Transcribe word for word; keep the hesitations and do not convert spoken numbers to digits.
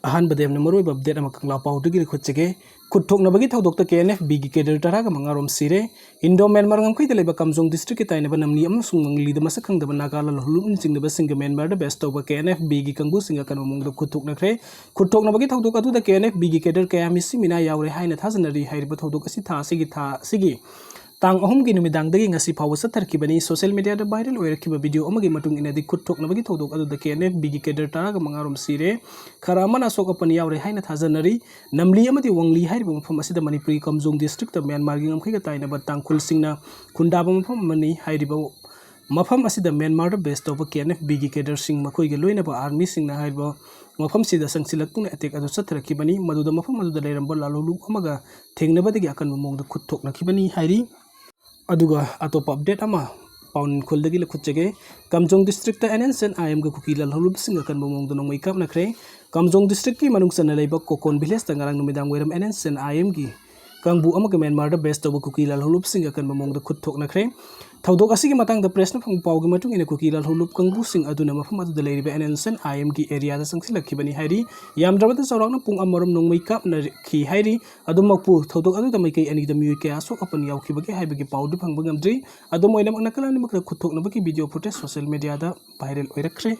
ꯑꯍꯥꯟꯕꯗ ꯌꯥꯝꯅ ꯃꯔꯨꯑꯣꯏꯕ ꯑꯞꯗꯦꯠ ꯑꯃ ꯀꯪꯂꯥ ꯄꯥꯎꯗꯒꯤ ꯂꯧꯈꯠꯆꯒꯦ꯫ ꯈꯨꯠ ꯊꯣꯛꯅꯕꯒꯤ ꯊꯧꯗꯣꯛꯇ ꯀꯦ ꯑꯦꯟ ꯑꯦꯐ ꯕꯤꯒꯤ ꯀꯦꯗꯔ ꯇꯔꯥꯒ ꯃꯉꯥ ꯔꯣꯝ ꯁꯤꯔꯦ꯫ ꯏꯟꯗꯣ ꯃ꯭ꯌꯥꯟꯃꯥꯔ ꯉꯝꯈꯩꯗ ꯂꯩꯕ ꯀꯥꯝꯖꯣꯡ ꯗꯤꯁꯇ꯭ꯔꯤꯛꯀꯤ ꯇꯥꯏꯅꯕ ꯅꯝꯂꯤ ꯑꯃꯁꯨꯡ ꯋꯥꯡꯂꯤꯗ ꯃꯁꯛ ꯈꯪꯗꯕ ꯅꯥꯒꯥ ꯂꯥꯜꯍꯧꯂꯨꯞꯅ ꯆꯤꯡꯅꯕꯁꯤꯡꯒ ꯃ꯭ꯌꯥꯟꯃꯥꯔꯗ ꯕꯦꯁ ꯇꯧꯕ ꯀꯦ ꯑꯦꯟ ꯑꯦꯐ ꯕꯤꯒꯤ ꯀꯥꯡꯕꯨꯁꯤꯡ ꯑꯀꯟꯕ ꯃꯑꯣꯡꯗ ꯈꯨꯠ ꯊꯣꯛꯅꯈ꯭ꯔꯦ꯫ ꯈꯨꯠ ꯊꯣꯛꯅꯕꯒꯤ ꯊꯧꯗꯣꯛ ꯑꯗꯨꯗ ꯀꯦ ꯑꯦꯟ ꯑꯦꯐ ꯕꯤꯒꯤ ꯀꯦꯗꯔ ꯀꯌꯥ ꯃꯤꯁꯤ ꯃꯤꯅꯥ ꯌꯥꯎꯔꯦ ꯍꯥꯏꯅ ꯊꯥꯖꯅꯔꯤ꯫ ꯍꯥꯏꯔꯤꯕ ꯊꯧꯗꯣꯛ ꯑꯁꯤ ꯊꯥ ꯑꯁꯤꯒꯤ ꯊꯥ ꯑꯁꯤꯒꯤ ꯇꯥꯡ ꯑꯍꯨꯝꯒꯤ ꯅꯨꯃꯤꯗꯥꯡꯗꯒꯤ ꯉꯁꯤ ꯐꯥꯎꯕ ꯆꯠꯊꯔꯛꯈꯤꯕꯅꯤ꯫ ꯁꯣꯁꯤꯌꯦꯜ ꯃꯤꯗꯤꯌꯥꯗ ꯚꯥꯏꯔꯦꯜ ꯑꯣꯏꯔꯛꯈꯤꯕ ꯚꯤꯗꯤꯑꯣ ꯑꯃꯒꯤ ꯃꯇꯨꯡ ꯏꯟꯅꯗꯤ, ꯈꯨꯠ ꯊꯣꯛꯅꯕꯒꯤ ꯊꯧꯗꯣꯛ ꯑꯗꯨꯗ ꯀꯦ ꯑꯦꯟ ꯑꯦꯐ ꯕꯤꯒꯤ ꯀꯦꯗꯔ ꯇꯔꯥꯒ ꯃꯉꯥ ꯔꯣꯝ ꯁꯤꯔꯦ, ꯈꯔ ꯑꯃꯅ ꯑꯁꯣꯛ ꯑꯄꯟ ꯌꯥꯎꯔꯦ ꯍꯥꯏꯅ ꯊꯥꯖꯅꯔꯤ꯫ ꯅꯝꯂꯤ ꯑꯃꯗꯤ ꯋꯥꯡꯂꯤ ꯍꯥꯏꯔꯤꯕ ꯃꯐꯝ ꯑꯁꯤꯗ ꯃꯅꯤꯄꯨꯔꯒꯤ ꯀꯥꯝꯖꯣꯡ ꯗꯤꯁꯇ꯭ꯔꯤꯛꯇ ꯃ꯭ꯌꯥꯟꯃꯥꯔꯒꯤ ꯉꯝꯈꯩꯒ ꯇꯥꯏꯅꯕ ꯇꯥꯡꯈꯨꯜꯁꯤꯡꯅ ꯈꯨꯟꯗꯥꯕ ꯃꯐꯝ ꯑꯃꯅꯤ꯫ ꯍꯥꯏꯔꯤꯕ ꯃꯐꯝ ꯑꯁꯤꯗ ꯃ꯭ꯌꯥꯟꯃꯥꯔꯗ ꯕꯦꯁ ꯇꯧꯕ ꯀꯦ ꯑꯦꯟ ꯑꯦꯐ ꯕꯤꯒꯤ ꯀꯦꯗꯔꯁꯤꯡ, ꯃꯈꯣꯏꯒ ꯂꯣꯏꯅꯕ ꯑꯥꯔꯃꯤꯁꯤꯡꯅ ꯍꯥꯏꯔꯤꯕ ꯃꯐꯝꯁꯤꯗ ꯆꯪꯁꯤꯜꯂꯛꯇꯨꯅ ꯑꯦꯇꯦꯛ ꯑꯗꯨ ꯆꯠꯊꯔꯛꯈꯤꯕꯅꯤ꯫ ꯃꯗꯨꯗ ꯃꯐꯝ ꯑꯗꯨꯗ ꯂꯩꯔꯝꯕ ꯂꯥꯜꯍꯧꯂꯨꯞ ꯑꯃꯒ ꯊꯦꯡꯅꯕꯗꯒꯤ ꯑꯀꯟꯕ ꯃꯑꯣꯡꯗ ꯈꯨꯠ ꯊꯣꯛꯅꯈꯤꯕꯅꯤ ꯍꯥꯏꯔꯤ꯫ ꯑꯗꯨꯒ ꯑꯇꯣꯞꯄ ꯑꯞꯗꯦꯠ ꯑꯃ ꯄꯥꯎꯅꯤꯡꯈꯣꯜꯗꯒꯤ ꯂꯧꯈꯠꯆꯒꯦ꯫ Kamjong district N N C N I ꯑꯦꯝꯒ ꯀꯨꯀꯤ ꯂꯥꯜꯍꯧꯂꯨꯞꯁꯤꯡ ꯑꯀꯟꯕ ꯃꯑꯣꯡꯗ ꯅꯣꯡꯃꯩ ꯀꯥꯞꯅꯈ꯭ꯔꯦ꯫ ꯀꯥꯝꯖꯣꯡ ꯗꯤꯁꯇ꯭ꯔꯤꯛꯀꯤ ꯃꯅꯨꯡ ꯆꯟꯅ ꯂꯩꯕ ꯀꯣꯀꯣꯟ ꯚꯤꯂꯦꯖꯇ ꯉꯔꯥꯡ ꯅꯨꯃꯤꯗꯥꯡ ꯋꯥꯏꯔꯝ ꯑꯦꯟ ꯑꯦꯟ ꯁꯤ ꯑꯦꯟ ꯑꯥꯏ ꯑꯦꯝꯒꯤ ꯀꯥꯡꯕꯨ ꯑꯃꯒ ꯃ꯭ꯌꯥꯟꯃꯥꯔꯗ ꯕꯦꯁ ꯇꯧꯕ ꯀꯨꯀꯤ ꯂꯥꯜꯍꯧꯂꯨꯞꯁꯤꯡ ꯑꯀꯟꯕ ꯃꯑꯣꯡꯗ ꯈꯨꯠ ꯊꯣꯛꯅꯈ꯭ꯔꯦ꯫ ꯊꯧꯗꯣꯛ ꯑꯁꯤꯒꯤ ꯃꯇꯥꯡꯗ ꯄ꯭ꯔꯦꯁꯅ ꯐꯪꯕ ꯄꯥꯎꯒꯤ ꯃꯇꯨꯡ ꯏꯟꯅ, ꯀꯨꯀꯤ ꯂꯥꯜꯍꯧꯂꯨꯞ ꯀꯥꯡꯕꯨꯁꯤꯡ ꯑꯗꯨꯅ ꯃꯐꯝ ꯑꯗꯨꯗ ꯂꯩꯔꯤꯕ ꯑꯦꯟ ꯑꯦꯟ ꯁꯤ ꯑꯦꯟ ꯑꯥꯏ ꯑꯦꯝꯒꯤ ꯑꯦꯔꯤꯌꯥꯗ ꯆꯪꯁꯤꯜꯂꯛꯈꯤꯕꯅꯤ ꯍꯥꯏꯔꯤ꯫ ꯌꯥꯝꯗ꯭ꯔꯕꯗ ꯆꯥꯎꯔꯥꯛꯅ ꯄꯨꯡ ꯑꯃꯔꯣꯝ ꯅꯣꯡꯃꯩ ꯀꯥꯞꯅꯈꯤ ꯍꯥꯏꯔꯤ꯫ ꯑꯗꯨꯃꯛꯄꯨ ꯊꯧꯗꯣꯛ ꯑꯗꯨꯗ ꯃꯥꯏꯀꯩ ꯑꯅꯤꯗ ꯃꯤꯑꯣꯏ ꯀꯌꯥ ꯑꯁꯣꯛ ꯑꯄꯟ ꯌꯥꯎꯈꯤꯕꯒꯦ ꯍꯥꯏꯕꯒꯤ ꯄꯥꯎꯗꯤ ꯐꯪꯕ ꯉꯝꯗ꯭ꯔꯤ꯫ ꯑꯗꯨꯝ ꯑꯣꯏꯅꯃꯛ, ꯅꯥꯀꯜ ꯑꯅꯤꯃꯛꯇ ꯈꯨꯠ ꯊꯣꯛꯅꯕꯒꯤ ꯚꯤꯗꯤꯑꯣ ꯐꯨꯇꯦꯖ ꯁꯣꯁꯤꯌꯦꯜ ꯃꯤꯗꯤꯌꯥꯗ ꯚꯥꯏꯔꯦꯜ ꯑꯣꯏꯔꯛꯈ꯭ꯔꯦ꯫